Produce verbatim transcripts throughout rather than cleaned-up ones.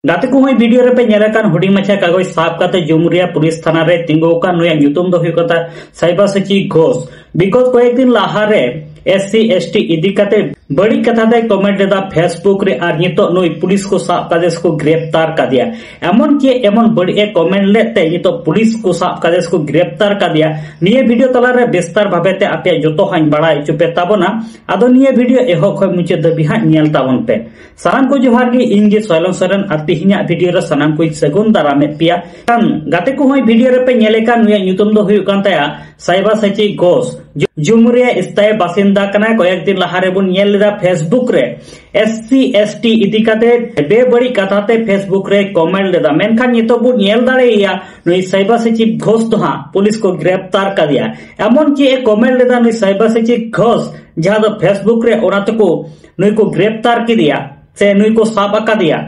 ᱜᱟᱛᱮ ᱠᱚ ᱦᱚᱸ, ᱵᱷᱤᱰᱤᱭᱳ ᱨᱮᱯᱮ ᱧᱮᱞ ᱟᱠᱟᱱ ᱦᱩᱰᱤᱧ ᱢᱟᱪᱷᱟ ᱠᱟᱜᱚᱡᱽ ᱥᱟᱵ ᱠᱟᱛᱮ ᱡᱩᱢᱩᱨᱤᱭᱟ ᱯᱩᱞᱤᱥ ᱛᱷᱟᱱᱟ ᱨᱮ ᱛᱤᱸᱜᱩ ᱟᱠᱟᱱ ᱱᱩᱭᱟᱜ ᱧᱩᱛᱩᱢ ᱫᱚ ᱦᱩᱭᱩᱜ ᱠᱟᱱ ᱛᱟᱭᱟ ᱥᱟᱭᱵᱟᱥᱟᱪᱤ ᱜᱷᱳᱥ᱾ ᱵᱤᱜᱚᱛ ᱠᱚᱭᱮᱠ ᱫᱤᱱ ᱞᱟᱦᱟ ᱨᱮ SC ST ᱤᱫᱤ ᱠᱟᱛᱮ ᱵᱟᱹᱲᱤᱡ ᱠᱟᱛᱷᱟ ᱛᱮᱭ ᱠᱚᱢᱮᱱᱴ ᱞᱮᱫᱟ ᱯᱷᱮᱥᱵᱩᱠ ᱨᱮ, ᱟᱨ ᱱᱤᱛᱚᱜ ᱱᱩᱭ ᱯᱩᱞᱤᱥ ᱠᱚ ᱥᱟᱵ ᱠᱟᱫᱮ ᱥᱮ ᱠᱚ ᱜᱨᱮᱯᱛᱟᱨ ᱠᱟᱫᱮᱭᱟ᱾ ᱮᱢᱚᱱ ᱪᱮᱫ ᱮᱢᱚᱱ ᱵᱟᱹᱲᱤᱡ ᱮ ᱠᱚᱢᱮᱱᱴ ᱞᱮᱫ ᱛᱮ ᱱᱤᱛᱚᱜ ᱯᱩᱞᱤᱥ ᱠᱚ ᱥᱟᱵ ᱠᱟᱫᱮ ᱥᱮ ᱠᱚ ᱜᱨᱮᱯᱛᱟᱨ ᱠᱟᱫᱮᱭᱟ, ᱱᱤᱭᱟᱹ ᱵᱷᱤᱰᱤᱭᱳ ᱛᱟᱞᱟᱨᱮ ᱵᱤᱥᱛᱟᱨ ᱵᱷᱟᱵᱮ ᱛᱮ ᱟᱯᱮᱭᱟᱜ ᱡᱚᱛᱚ ᱦᱟᱸᱜ ᱤᱧ ᱵᱟᱲᱟᱭ ᱦᱚᱪᱚ ᱯᱮ ᱛᱟᱵᱚᱱᱟ᱾ ᱟᱫᱚ ᱱᱤᱭᱟᱹ ᱵᱷᱤᱰᱤᱭᱳ ᱮᱦᱚᱵ ᱠᱷᱚᱱ ᱢᱩᱪᱟᱹᱫ ᱫᱷᱟᱹᱵᱤᱡ ᱦᱟᱸᱜ ᱧᱮᱞ ᱛᱟᱵᱚᱱ ᱯᱮ᱾ ᱥᱟᱱᱟᱢ ᱠᱚ ᱡᱚᱦᱟᱨ ᱜᱮ, ᱤᱧ ᱜᱮ ᱥᱚᱭᱞᱚᱱ ᱥᱚᱨᱮᱱ, ᱟᱨ ᱛᱤᱦᱤᱧᱟᱜ ᱵᱷᱤᱰᱤᱭᱳ ᱨᱮ ᱥᱟᱱᱟᱢ ᱠᱚᱧ ᱥᱟᱹᱜᱩᱱ ᱫᱟᱨᱟᱢᱮᱫ ᱯᱮᱭᱟ᱾ ᱠᱷᱟᱱ ᱜᱟᱛᱮ ᱠᱚ ᱦᱚᱸ, ᱵᱷᱤᱰᱤᱭᱳ ᱨᱮᱯᱮ ᱧᱮᱞᱮ ᱠᱟᱱ ᱱᱩᱭᱟᱜ ᱧᱩᱛᱩᱢ ᱫᱚ ᱦᱩᱭᱩᱜ ᱠᱟᱱ ᱛᱟᱭᱟ ᱥᱟᱭᱵᱟᱥᱟᱪᱤ ᱜᱷᱳᱥ᱾ ᱡᱩ-, ᱡᱩᱢᱩᱨᱤᱭᱟ ᱥᱛᱷᱟᱭᱤ ᱵᱟᱥᱤᱱᱫᱟ ᱠᱟᱱᱟᱭ᱾ ᱠᱚᱭᱮᱠ ᱫᱤᱱ ᱞᱟᱦᱟ ᱨᱮᱵᱚᱱ ᱧᱮᱞ ᱞᱮᱫᱟ ᱯᱷᱮᱥᱵᱩᱠ ᱨᱮ SC ST ᱤᱫᱤ ᱠᱟᱛᱮ ᱵᱮᱵᱟᱹᱲᱤᱡ ᱠᱟᱛᱷᱟ ᱛᱮ ᱯᱷᱮᱥᱵᱩᱠ ᱨᱮ ᱠᱚᱢᱮᱱᱴ ᱞᱮᱫᱟ, ᱢᱮᱱᱠᱷᱟᱱ ᱱᱤᱛᱚᱜ ᱵᱚᱱ ᱧᱮᱞ ᱫᱟᱲᱮᱭᱟᱭᱟ ᱱᱩᱭ ᱥᱟᱭᱵᱟᱥᱟᱪᱤ ᱜᱷᱳᱥ ᱫᱚ ᱦᱟᱸᱜ ᱯᱩᱞᱤᱥ ᱠᱚ ᱜᱨᱮᱯᱛᱟᱨ ᱠᱟᱫᱮᱭᱟ᱾ ᱮᱢᱚᱱ ᱪᱮᱫ ᱮ ᱠᱚᱢᱮᱱᱴ ᱞᱮᱫᱟ ᱱᱩᱭ ᱥᱟᱭᱵᱟᱥᱟᱪᱤ ᱜᱷᱳᱥ, ᱡᱟᱦᱟᱸ ᱫᱚ ᱯᱷᱮᱥᱵᱩᱠ ᱨᱮ ᱚᱱᱟ ᱛᱮᱠᱚ ᱱᱩᱭ ᱠᱚ ᱜᱨᱮᱯᱛᱟᱨ ᱠᱮᱫᱮᱭᱟ ᱥᱮ ᱱᱩᱭ ᱠᱚ ᱥᱟᱵ ᱟᱠᱟᱫᱮᱭᱟ᱾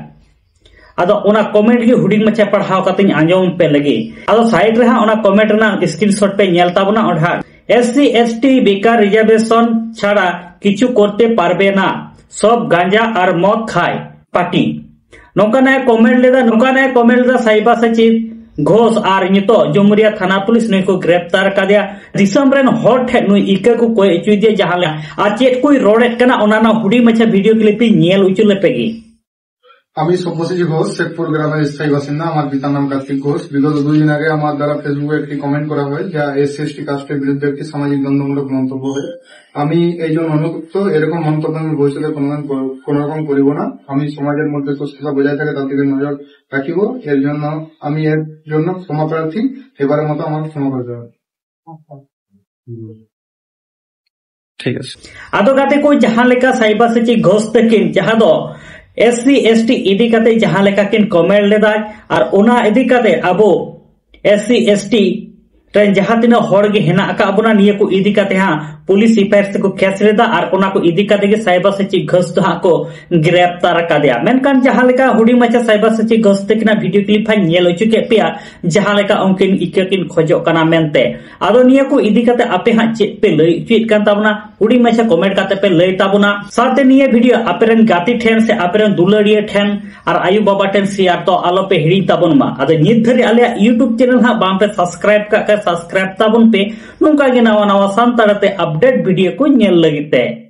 ᱟᱫᱚ ᱚᱱᱟ ᱠᱚᱢᱮᱱᱴ ᱜᱮ ᱦᱩᱰᱤᱧ ᱢᱟᱪᱷᱟ ᱯᱟᱲᱦᱟᱣ ᱠᱟᱛᱮᱧ ᱟᱸᱡᱚᱢ ᱯᱮ ᱞᱟᱹᱜᱤᱫ᱾ ᱟᱫᱚ ᱥᱟᱭᱤᱰ ᱨᱮ ᱦᱟᱸᱜ ᱚᱱᱟ ᱠᱚᱢᱮᱱᱴ ᱨᱮᱱᱟᱜ ᱥᱠᱨᱤᱱᱥᱚᱴ ᱯᱮ ᱧᱮᱞ ᱛᱟᱵᱚᱱᱟ᱾ ᱚᱸᱰᱮ ᱦᱟᱸᱜ SC ST ᱵᱮᱠᱟᱨ ᱨᱤᱡᱟᱨᱵᱷᱮᱥᱚᱱ ᱪᱷᱟᱲᱟ ᱠᱤᱪᱷᱩ ᱠᱚᱨᱛᱮ ᱯᱟᱨᱵᱮ ᱱᱟ, ᱥᱚᱵ ᱜᱟᱸᱡᱟ ᱟᱨ ᱢᱚᱫ ᱠᱷᱟᱭ ᱯᱟᱴᱤ, ᱱᱚᱝᱠᱟᱱᱟᱜ ᱮ ᱠᱚᱢᱮᱱᱴ ᱞᱮᱫᱟ᱾ ᱱᱚᱝᱠᱟᱱᱟᱜ ᱮ ᱠᱚᱢᱮᱱᱴ ᱞᱮᱫᱟ ᱥᱟᱭᱵᱟᱥᱟᱪᱤ ᱜᱷᱳᱥ, ᱟᱨ ᱱᱤᱛᱚᱜ ᱡᱩᱢᱩᱨᱤᱭᱟ ᱛᱷᱟᱱᱟ ᱯᱩᱞᱤᱥ ᱱᱩᱭ ᱠᱚ ᱜᱨᱮᱯᱛᱟᱨ ᱟᱠᱟᱫᱮᱭᱟ᱾ ᱫᱤᱥᱚᱢ ᱨᱮᱱ ᱦᱚᱲ ᱴᱷᱮᱱ ᱱᱩᱭ ᱤᱠᱟᱹ ᱠᱚ ᱠᱚᱭ ᱦᱚᱪᱚᱭᱮᱫᱮᱭᱟ ᱡᱟᱦᱟᱸ ᱞᱮᱠᱟ, ᱟᱨ ᱪᱮᱫ ᱠᱚᱭ ᱨᱚᱲᱮᱫ ᱠᱟᱱᱟ ᱚᱱᱟ ᱨᱮᱱᱟᱜ ᱦᱩᱰᱤᱧ ᱢᱟᱪᱷᱟ ᱵᱷᱤᱰᱤᱭᱳ ᱠᱞᱤᱯ ᱤᱧ ᱧᱮᱞ ᱦᱚᱪᱚ ᱞᱮᱯᱮ ᱜᱮ᱾ আমি সব্যসাচী ঘোষ, শেখপুর গ্রামের স্থায়ী বাসিন্দা। আমার পিতার নাম কার্তিক ঘোষ। বিগত দুই দিন আগে আমার দ্বারা ফেসবুকে একটি কমেন্ট করা হয়, যা এসসি এসটি কাস্টের বিরুদ্ধে একটি সামাজিক দণ্ডমূলক মন্তব্য হয়। আমি এই জন্য অনুতপ্ত, এরকম মন্তব্য আমি ভবিষ্যতে কোনোদিন কর-, কোনো রকম করিব না। আমি সমাজের মধ্যে সুস্থতা বজায় থাকে তার দিকে নজর রাখিব। এর জন্য আমি এর জন্য ক্ষমা প্রার্থী, এবারের মতো আমার ক্ষমা করে দেওয়া। ঠিক আছে। ᱟᱫᱚ ᱜᱟᱛᱮ ᱠᱚ, ᱡᱟᱦᱟᱸ ᱞᱮᱠᱟ ᱥᱟᱭᱵᱟᱥᱟᱪᱤ ᱜᱷᱳᱥ ᱛᱟᱹᱠᱤᱱ, ᱡᱟᱦᱟᱸ ᱫᱚ SC ST ᱤᱫᱤ ᱠᱟᱛᱮ ᱡᱟᱦᱟᱸ ᱞᱮᱠᱟ ᱠᱤᱱ ᱠᱚᱢᱮᱱᱴ ᱞᱮᱫᱟ, ᱟᱨ ᱚᱱᱟ ᱤᱫᱤ ᱠᱟᱛᱮ ᱟᱵᱚ SC ST ᱨᱮᱱ ᱡᱟᱦᱟᱸ ᱛᱤᱱᱟᱹᱜ ᱦᱚᱲ ᱜᱮ ᱦᱮᱱᱟᱜ ᱟᱠᱟᱫ ᱵᱚᱱᱟ, ᱱᱤᱭᱟᱹ ᱠᱚ ᱤᱫᱤ ᱠᱟᱛᱮ ᱦᱟᱸᱜ ᱯᱩᱞᱤᱥ FIR ᱛᱮᱠᱚ ᱠᱮᱥ ᱞᱮᱫᱟ, ᱟᱨ ᱚᱱᱟ ᱠᱚ ᱤᱫᱤ ᱠᱟᱛᱮ ᱜᱮ ᱥᱟᱭᱵᱟᱥᱟᱪᱤ ᱜᱷᱳᱥ ᱫᱚ ᱦᱟᱸᱜ ᱠᱚ ᱜᱨᱮᱯᱛᱟᱨ ᱟᱠᱟᱫᱮᱭᱟ᱾ ᱢᱮᱱᱠᱷᱟᱱ ᱡᱟᱦᱟᱸ ᱞᱮᱠᱟ ᱦᱩᱰᱤᱧ ᱢᱟᱪᱷᱟ ᱥᱟᱭᱵᱟᱥᱟᱪᱤ ᱜᱷᱳᱥ ᱛᱟᱹᱠᱤᱱᱟᱜ ᱵᱷᱤᱰᱤᱭᱳ ᱠᱞᱤᱯ ᱦᱟᱸᱜ ᱧᱮᱞ ᱦᱚᱪᱚ ᱠᱮᱫ ᱯᱮᱭᱟ, ᱡᱟᱦᱟᱸ ᱞᱮᱠᱟ ᱩᱱᱠᱤᱱ ᱤᱠᱟᱹ ᱠᱤᱱ ᱠᱷᱚᱡᱚᱜ ᱠᱟᱱᱟ ᱢᱮᱱᱛᱮ᱾ ᱟᱫᱚ ᱱᱤᱭᱟᱹ ᱠᱚ ᱤᱫᱤ ᱠᱟᱛᱮ ᱟᱯᱮ ᱦᱟᱸᱜ ᱪᱮᱫ ᱯᱮ ᱞᱟᱹᱭ ᱦᱚᱪᱚᱭᱮᱫ ᱠᱟᱱ ᱛᱟᱵᱚᱱᱟ? ᱦᱩᱰᱤᱧ ᱢᱟᱪᱷᱟ ᱠᱚᱢᱮᱱᱴ ᱠᱟᱛᱮ ᱯᱮ ᱞᱟᱹᱭ ᱛᱟᱵᱚᱱᱟ᱾ ᱥᱟᱶᱛᱮ ᱱᱤᱭᱟᱹ ᱵᱷᱤᱰᱤᱭᱳ ᱟᱯᱮᱨᱮᱱ ᱜᱟᱛᱮ ᱴᱷᱮᱱ ᱥᱮ ᱟᱯᱮᱨᱮᱱ ᱫᱩᱞᱟᱹᱲᱤᱭᱟᱹ ᱴᱷᱮᱱ ᱟᱨ ᱟᱭᱳ ᱵᱟᱵᱟ ᱴᱷᱮᱱ ᱥᱮᱭᱟᱨ ᱫᱚ ᱟᱞᱚᱯᱮ ᱦᱤᱲᱤᱧ ᱛᱟᱵᱚᱱ ᱢᱟ᱾ ᱟᱫᱚ ᱱᱤᱛ ᱫᱷᱟᱹᱨᱤᱡ ᱟᱞᱮᱭᱟᱜ YouTube ᱪᱮᱱᱮᱞ ᱦᱟᱸᱜ ᱵᱟᱝ ᱯᱮ ᱥᱟᱵᱥᱠᱨᱟᱭᱤᱵ ᱠᱟᱜ ᱠᱷᱟᱱ ᱥᱟᱵᱥᱠᱨᱟᱭᱤᱵ ᱛᱟᱵᱚᱱ ᱯᱮ, ᱱᱚᱝᱠᱟ ᱜᱮ ᱱᱟᱣᱟ ᱱᱟᱣᱟ ᱥᱟᱱᱛᱟᱲ ᱛᱮ ᱟᱯᱰᱮᱴ ᱵᱷᱤᱰᱤᱭᱳ ᱠᱚ ᱧᱮᱞ ᱞᱟᱹᱜᱤᱫ ᱛᱮ᱾